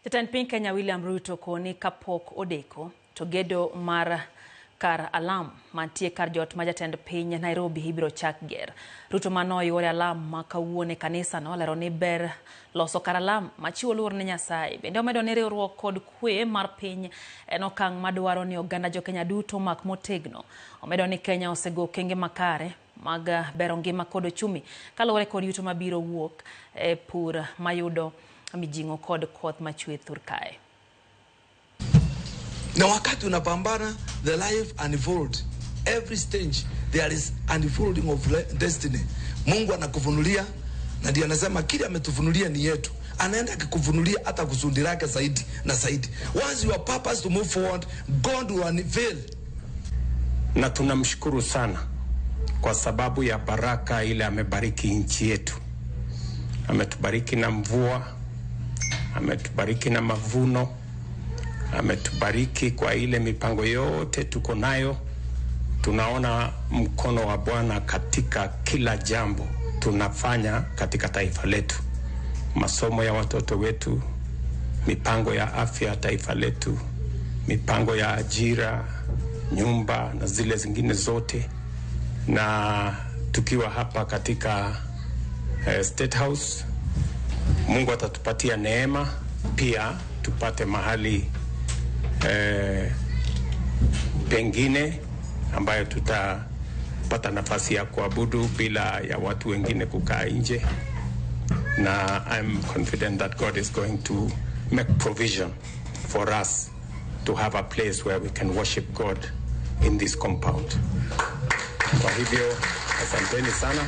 Jatend piny Kenya William Ruto koni kapok odeko to gedo mar kar alam mantie kar jot ma jatend piny Nairobi ibiro chak ger. Ruto manoyuore alam ma kawuono e kanisa no olero ni ber loso kar alam machiwo luor ne Nyasaye. Bende omedo ni riwruok kod kwe mar piny en okang' madwaro ni oganda jokenya duto mak motegno. Omedo ni Kenya osego okenge makare mag bero ngima kod ochumi kaluwore kod yuto mabiro wuok e pur mayudo mijing'o kod koth machwe thur kae. Na wakati unapambana, the life unfold. Every stage there is unfolding of destiny. Mungu anakufunulia na ndiye anasema kile ametufunulia ni yetu. Anaenda akikufunulia hata kusudi lake zaidi na zaidi. Once your purpose to move forward, God will unveil. Na tunamshukuru sana kwa sababu ya baraka ile amebariki nchi yetu. Ametubariki na mvua, ametubariki na mavuno, ametubariki kwa ile mipango yote tuko nayo. Tunaona mkono wa Bwana katika kila jambo tunafanya katika taifa letu, masomo ya watoto wetu, mipango ya afya ya taifa letu, mipango ya ajira, nyumba na zile zingine zote. Na tukiwa hapa katika State House, Mungu atatupatia neema pia tupate mahali pengine ambayo tutapata nafasi ya kuabudu bila ya watu wengine kukaa nje, na I'm confident that God is going to make provision for us to have a place where we can worship God in this compound. Kwa hivyo asanteni sana.